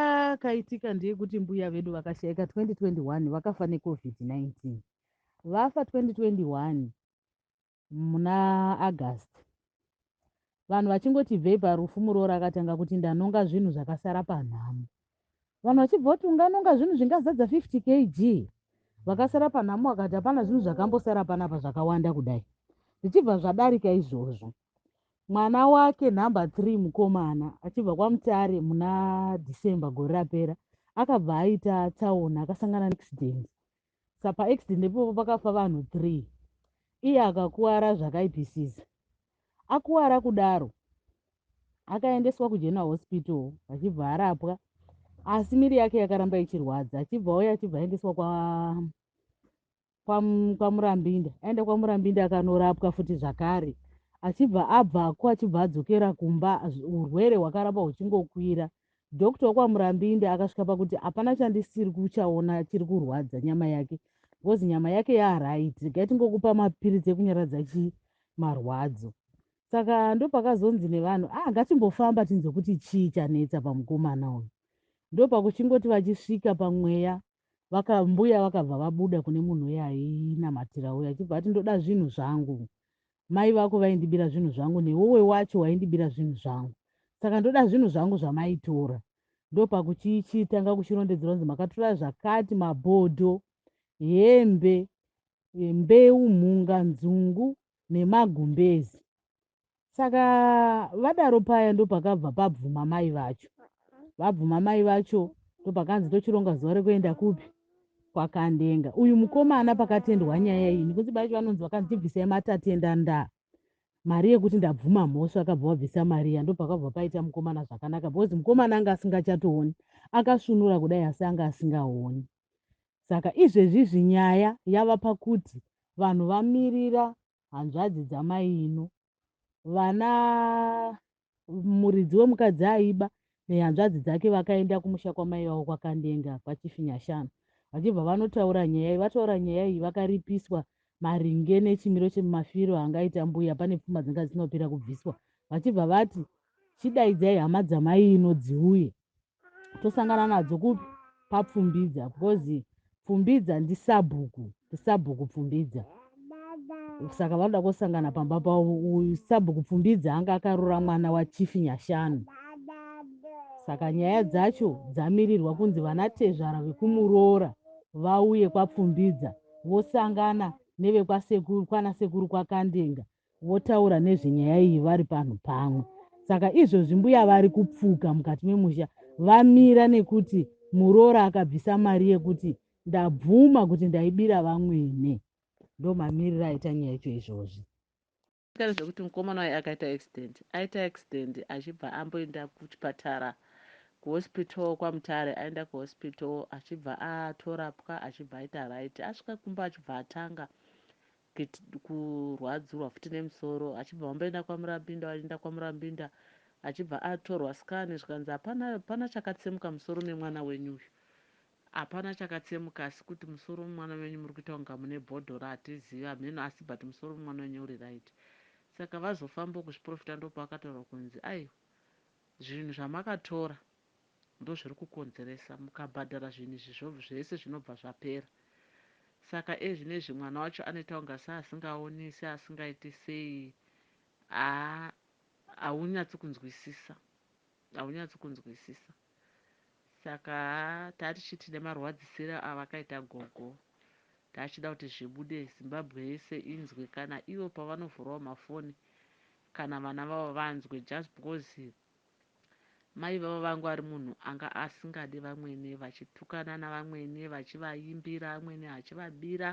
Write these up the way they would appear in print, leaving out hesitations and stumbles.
Yakaitika ndeyekuti mbuya vedu vakashaika 2021 vakafa neCovid-19. Vafa 2021 muna August. Vanhu vachingoti bvei parufu muroora akatanga kuti ndanonga zvinhu zvakasara panhamo. Vanhu vachibva kuti unganonga zvinhu zvingazadza 50 kg. Vakasara panhamo vakati hapana zvinhu zvakambosara panapa zvakawanda kudai. Zvichibva zvadarika izvozvo. Mwana wake number 3 mukomana achibva kwaMutare muna December gore rapera akabva aita tsaona akasangana neaccident. Sa paaccident ipopo pakafa vanhu 3 iye akakuwara zvakaipisisa. Akuwara kudaro akaendeswa kuGeneral Hospital achibva arapwa asi miri yake yakaramba ichirwadza achibva auya achibva aendeswa kwa kwaMurambinda aenda kwaMurambinda akanorapwa futi zvakare achibva abvako achibva adzokera kumba urwere hwakaramba huchingokwira doctor wekwaMurambinda akasvika pakuti hapana chandisiri kuchaona chiri kurwadza nyama yake because nyama yake yaright regai tingokupa mapiritsi ekunyaradza chi marwadzo saka ndopakazonzi nevanhu ah ngatimbofamba tinzwe kuti chii chanetsa pamukomana uyu ndopakuchingoti vachisvika pamweya Vaka mbuya vakabva vabuda kune munhu uya ainamatira uya achibva ati ndoda zvinhu zvangu. Mai vako vaindibira zvinhu zvangu newewe wacho waindibira zvinhu zvangu. Saka ndoda zvinhu zvangu zvamaitora. Ndopakuchichitanga kuchirondedzera kunzi makatora zvakati mabhodho, hembe, mbeu, mhunga, nzungu nemagumbezi. Saka vadaro paya ndopakabva pabvuma mai vacho. Vabvuma mai vacho ndopakanzi tochironga zuva rekuenda kupi kwaKandenga. Uyu mukomana pakatendwa nyaya iyi nekuti bacho vanonzi vakanzi chibvisai matatenda ndaa mari yekuti ndabvuma mhosva akabva wabvisa mari iya ndopakabva paita mukomana zvakanaka because mukomana anga asingachatooni akasvunura kudai asi anga asingaoni saka izvezvizvi nyaya yava pakuti vanhu vamirira hanzvadzi dzamai ino vana muridzi wemukadzi aiba nehanzvadzi dzake vakaenda kumusha kwamai vavo kwaKandenga kwaChief Nyashanu vachibva vanotaura nyaya iyi vataura nyaya iyi vakaripiswa maringe nechimiro chemafiro angaita mbuya pane pfuma dzinga dzinopera kubviswa vachibva vati chidaidzai hama dzamai ino dziuye tosangana nadzo kupi papfumbidza because pfumbidza ndisabhuku ndisabhuku pfumbidza saka vanoda kosangana pamba pavo uyu sabhuku pfumbidza anga akarora mwana wachief nyashanu saka nyaya dzacho dzamirirwa kunzi vanatezvara vekumuroora vauye kwapfumbidza vosangana nevekwasekuru kwanasekuru kwakandenga votaura nezvenyaya iyi vari panhu pamwe. Saka izvozvi mbuya vari kupfuka mukati memusha vamira nekuti muroora akabvisa mari yekuti ndabvuma kuti ndaibira vamwene. Ndomamiriro aita nyaya yacho izvozvi. Zvakare zvekuti mukomana uyu akaita accident, aita accident achibva amboenda kuchipatara kuhospital kwaMutare, aenda kuhospital achibva atorapwa achibva aita right. Asvika kumba achibva atanga kurwadzirwa futi nemusoro achibva vamboenda kwamurambinda vaenda kwamurambinda achibva atorwa scan zvikanzi hapana hapana chakatsemuka musoro memwana wenyu uyu hapana chakatsemuka asi kuti musoro memwana wenyu muri kuita kunga mune bhodhoro hatizivi hameno asi but musoro memwana wenyu uri right saka vazofamba kuzviprofita ndopavakataurwa kunzi aiwa zvinhu zvamakatora ndozviri kukonzeresa mukabhadhara zvinhu izvi zvese zvinobva zvapera saka ezvinezvi mwana wacho anoita kunga seasingaoni seasingaiti sei haa haunyatsi kunzwisisa haunyatsi kunzwisisa saka haa tatichiti nemarwadzisiro avakaita gogo tachida kuti zvibude zimbabwe yese inzwe kana ivo pavanovhurawo mafoni kana vana vavo vanzwe just because Mai vavo vanga vari munhu anga asingade vamwene vachitukana navamwene vachivaimbira amwene achivabira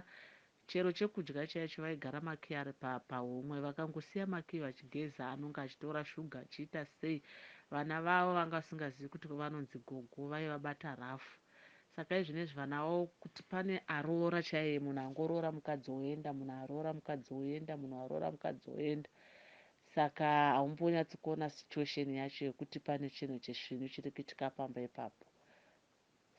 chero chekudya chaicho vaigara makey ari pahomwe vakangosiya makey vachigeza anonga achitora shuga achiita sei vana vavo vanga vasingazivi kuti vanonzi gogo vaivabata rough saka izvinezvi vana vavo kuti pane aroora chaiye munhu angoroora mukadzi oenda munhu aroora mukadzi oenda munhu aroora mukadzi oenda Saka haumbonyatsi kuona situation yacho yekuti pane chinhu chisvinu chiri kuitika pamba ipapo.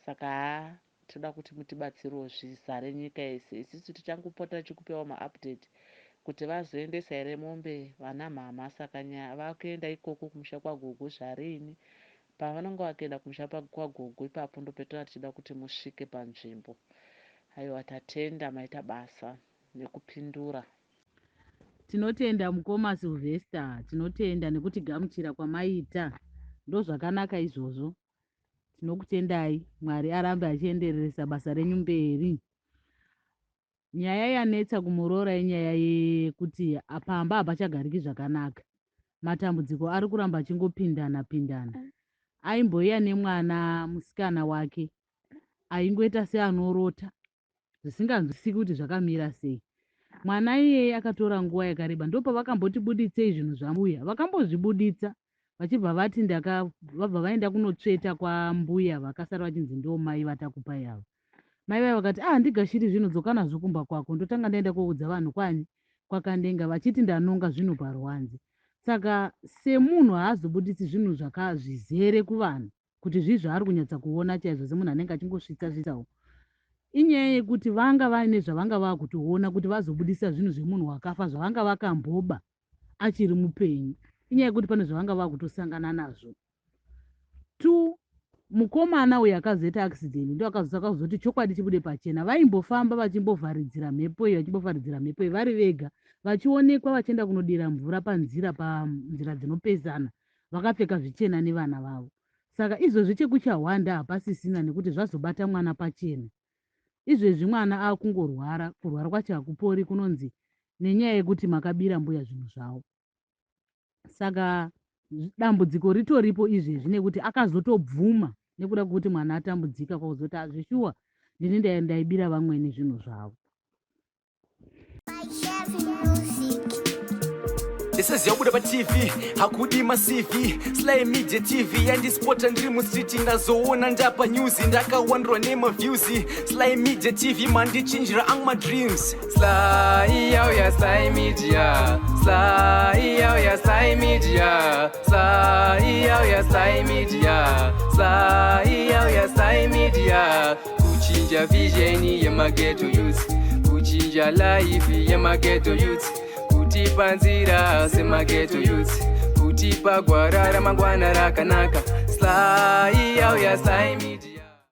Saka haa toda kuti mutibatsirewo zvizare nyika yese. Isusu tichangopota tichikupewo maupdate kuti vazoendesa here mombe vana mhamha. Saka nyaya vakuenda ikoko kumusha kwagogo zvariini. Pavanonga vakaenda kumusha kwagogo ipapo ndopetova tichida kuti musvike panzvimbo. Aiwa tatenda maita basa nekupindura. Tinotenda mukoma Sylvester, tinotenda nekutigamuchira kwamaita. Ndozvakanaka izvozvo. Tinokutendai. Mwari arambe achiendereresa basa renyu mberi. Nyaya yanetsa kumuroora inyaya yekuti pamba hapachagariki zvakanaka. Matambudziko ari kuramba achingopindana pindana. Aimboiya nemwana musikana wake aingoita seanorota zvisinganzwisiki kuti zvakamira sei. Mwana iyeye akatora nguva yakareba ndopavakamboti buditsei zvinhu zvambuya. Vakambozvibuditsa vachibva vati ndaka vabva vaenda kunotsveta kwambuya vakasara vachinzi ndomai vatakupai ava. Mai vaya vakati ah handigashiri zvinhu dzoka nazvo kumba kwako ndotanga ndaenda koudza vanhu kwani kwakandenga vachiti ndanonga zvinhu paruwanze. Saka semunhu haazobuditsi zvinhu zvakazvizere kuvanhu kuti zvii zvaari kunyatsa kuona chaizvo semunhu anenge achingosvitsa svitsawo. Inyaya yekuti vanga vaine zvavanga vakutoona kuti vazobudisa zvinhu zvemunhu wakafa zvavanga vakamboba achiri mupenyu. Inyaya yekuti pane zvavanga vakutosangana nazvo. Two, mukomana uyu akazoita accident ndo akazotanga kuzoti chokwadi chibude pachena. Vaimbofamba vachimbovharidzira mhepo iyo, vachimbovharidzira mhepo iyo vari vega, vachionekwa vachienda kunodira mvura panzira panzira dzinopesana vakapfeka zvichena nevana vavo. Saka izvozvi chekuchahwanda hapasisina nekuti zvazobata mwana pachena. Izvezvi mwana akungorwara, kurwara kwacho hakupori kunonzi nenyaya yekuti makabira mbuya zvinhu zvavo. Saka dambudziko ritoripo izvezvi nekuti akazotobvuma nekuda kwekuti mwana atambudzika kwakuzoti azvishuwa ndini ndaibira vamwene zvinhu zvavo. This yabuda paTV hakudi maCV Sly Media TV yandispota ndiri mustreet ndazoona ndapa news ndakawandirwa nemaviews Sly Media TV mandichinjira ang madreams Sly yauya Sly Media Sly yauya Sly Media Sly yauya Sly Media Sly yauya Sly Media kuchinja vision yemageto youth kuchinja life yemageto youth kutipa nzira semageto youth kutipa gwara ramangwana rakanaka Sly yauya Sly Media.